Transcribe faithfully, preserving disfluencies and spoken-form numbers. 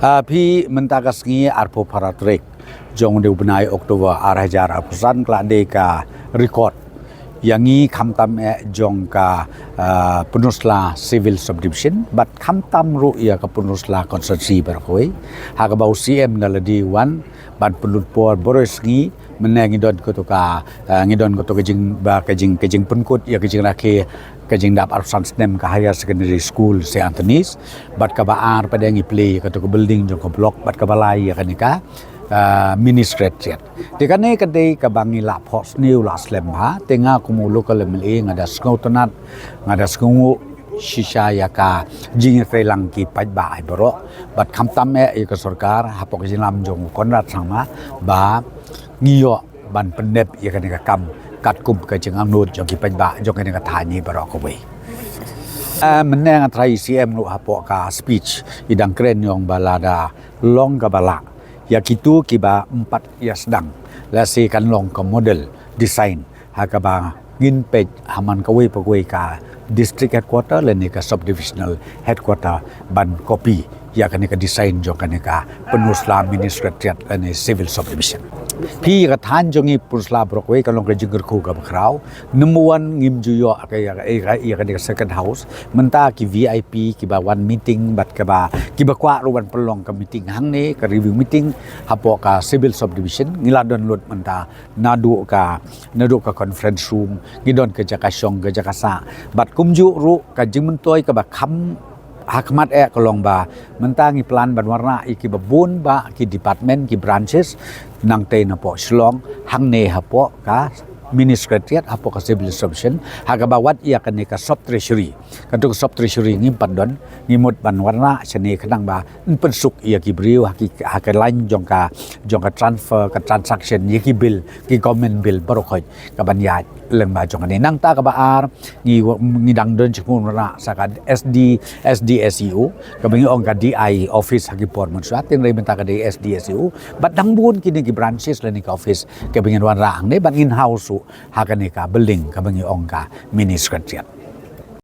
Ah, phi mynta ka sngi arphew phra tarik jong u bnai October ar hajar arphew san ka la dei ka record ïa ngi khamtam eh jong ka, ah, Pynursla Civil Subdivision bad khamtam ruh ïa ka Pynursla Constituency baroh kawei. Ha kaba u C M da la dei wan ban pynlut por baroh sngi mynne ngi don kato ka, ah, ngi don kato ka jing ba ka jing ka jingpynkut ïa ka jingrakhe ka jingdap arphew san snem ka Higher Secondary School Saint Anthony's bad kaba ar pat ngi plie kato ka building jong ka block bad kaba lai ïa kane ka, ah, mini secretariat. Te kane ka dei kaba ngi la phohsniew la slem bha, te nga kum u local M L A nga da sngewtynnat, nga da sngewnguh shisha ïa ka jingïatreilang ki paidbah ai baroh bad khamtam eh ïa ka sorkar hapoh ka jinglam jong u Conrad Sangma ba ngi ïoh ban pyndep ïa kane ka kam katkum ka jingangnud jong ki paidbah jong kane ka thaiñ baroh kawei. Ah, mynne nga trai C M ruh hapoh ka speech i dang kren ïong ba lada long kaba lah ïa kito kiba ym pat ïa sdang, lehse kan long ka model design ha kaba ngin peit ha man kawei pa kawei ka district headquarter lane ka subdivisional headquarter ban copy ïa kane ka design jong kane ka Pynursla Mini Secretariat lane Civil Subdivision. Phi ka thaiñ jong ngi Pynursla baroh kawei ka long ka jingkyrkhu kaba khraw. Number one, ngim ju ïoh ka ïa ka, ïa ka, ïa kane ka second house. Mynta ki V I P kiba wan meeting bad kaba kiba kwah ruh ban pynlong ka meeting hangne ka review meeting hapoh ka Civil Subdivision ngi la don lut mynta naduh ka, naduh ka conference room, ngi don ka jaka shong ka jaka sah bad kumjuh ruh ka jingmyntoi kaba kham ha khmat eh ka long ba mynta ngi plan ban wanrah ïa kiba bun bah ki department ki branches nangtei napoh Shillong hangne hapoh ka Mini Secretariat hapoh ka Civil Subdivision ha kaba wat ïa kane ka sub treasury. Kato ka sub treasury ngim pat don, ngi mut ban wanrah shane khnang ba yn pynsuk ïa ki briew ha ki, ha ka line jong ka, jong ka transfer ka transaction ïa ki bill, ki government bill baroh khoit kaban ïaid lyngba jong kane. Nangta kaba ar ngi, ngi dang don jingwanrah sa ka S D, S D S E O kaba ngi ong ka D I office ha ki por mynshuwa, tynrai mynta ka dei S D S E O bad dang bun kine ki branches lane ka office kaba ngin wanrah hangne bad ngin hap shuh ha kane ka building kaba ngi ong ka Mini Secretariat.